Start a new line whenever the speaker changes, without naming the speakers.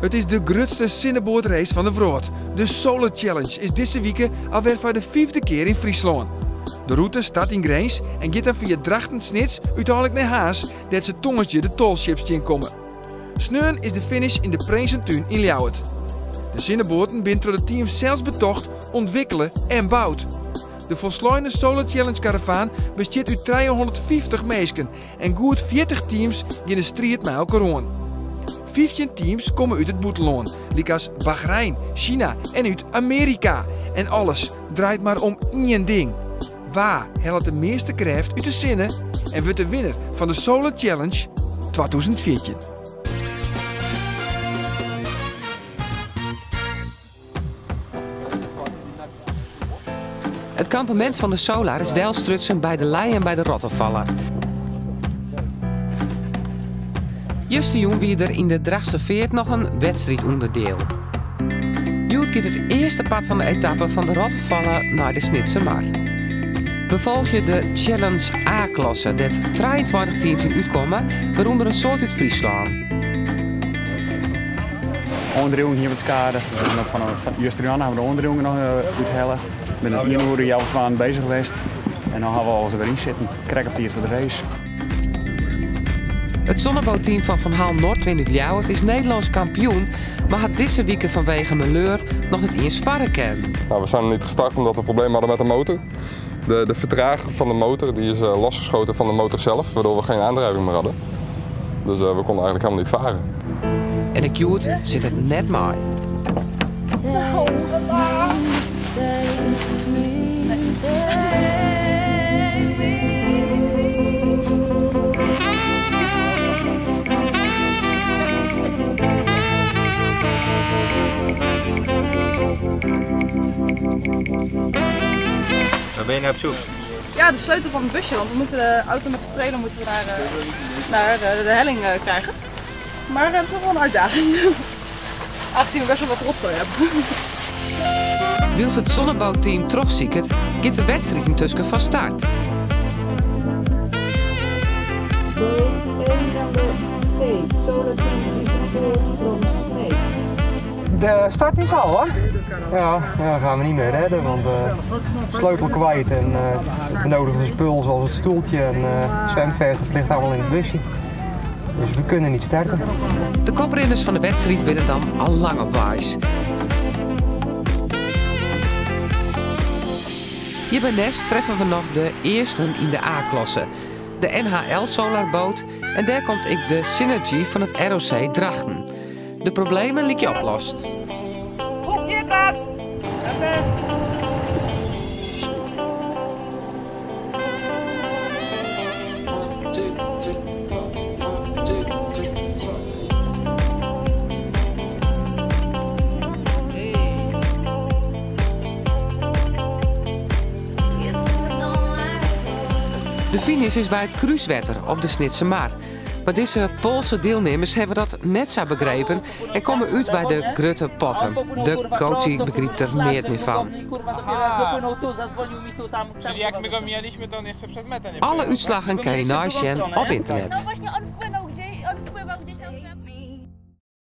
It is de grutste sinneboatrace fan de wrâld. De Solar Challenge is dizze wike alwer foar de fyfde kear yn Fryslân. De rûte start yn Grins en giet dan fia Drachten, Snits úteinlik nei Harns, dêr't se tongersdei de Tall Ships tsjinkomme. Sneon is de finish yn de Prinsentuin yn Ljouwert. De sinneboaten binne troch de teams sels betocht, ûntwikkele en boud. De folsleine Solar Challenge karavaan bestiet út 350 minsken en goed 40 teams gean de striid mei elkoar oan. 15 teams komme út it bûtenlân, lykas Bahrein, China en út Amearika. En alles draait mar om ien ding. Wa hellet de measte krêft út de sinne en wurdt de winner fan de Solar Challenge 2014?
It kampemint fan de Solar is delstrutsen by de Lei en by de Rottefalle. Justerjûn wie der yn de Drachtsterfeart noch in wedstriidûnderdiel. Hjoed giet it earste part fan de etappe fan de Rottefalle nei de Snitsermar. We folgje de Challenge A-klasse, dêr't 23 teams yn útkomme, wêrûnder in soad út Fryslân.
Oandriuwing hie wat skade. Fan justerjûn hawwe we de oandriuwing noch úthelle. Binne ien oere healtwaen beuzich west en no hawwe we alles der wer yn sitten. Krekt op tiid foar de race.
It sonneboatteam fan Van Hall Noardewyn út Ljouwert is Nederlânsk kampioen, mar hat dizze wike fanwege maleur noch net iens farre kinnen.
Nou, we zijn niet gestart omdat we problemen hadden met de motor. De vertrager van de motor die is losgeschoten van de motor zelf, waardoor we geen aandrijving meer hadden. Dus we konden eigenlijk helemaal niet varen.
En ek hjoed sit it net mei.
Waar ben je naar op zoek?
Ja, de sleutel van het busje, want we moeten de auto met de trailer moeten we naar de helling krijgen. Maar dat is nog wel een uitdaging. Aangezien we best wel wat rotzooi hebben.
Wylst it sonneboatteam trochsiket, giet de wedstriid yntusken fan start.
Boat A number 8, Solar Team Friese Poort from Sneek.
De start is al hoor. Ja, ja, gaan we niet meer redden, want sleutel kwijt en het benodigde spul zoals het stoeltje en het zwemvest, dat ligt allemaal in het busje. Dus we kunnen niet starten.
De koprinners fan de wedstriid binne dan al lang op weis. Hjir by Nes treffe we noch de earsten yn de A-klasse, de NHL Solarboat en dêr komt ek de Synergy fan it ROC Drachten. De problemen lykje oplost.
Hoe giet dat?
De finish is by it Krúswetter op de Snitsermar. Mar dizze Poalske dielnimmers hawwe dat net sa begrepen en komme út by de grutte potten. De coach begrypt der neat mear fan. Alle útslaggen kinne je neisjen op ynternet.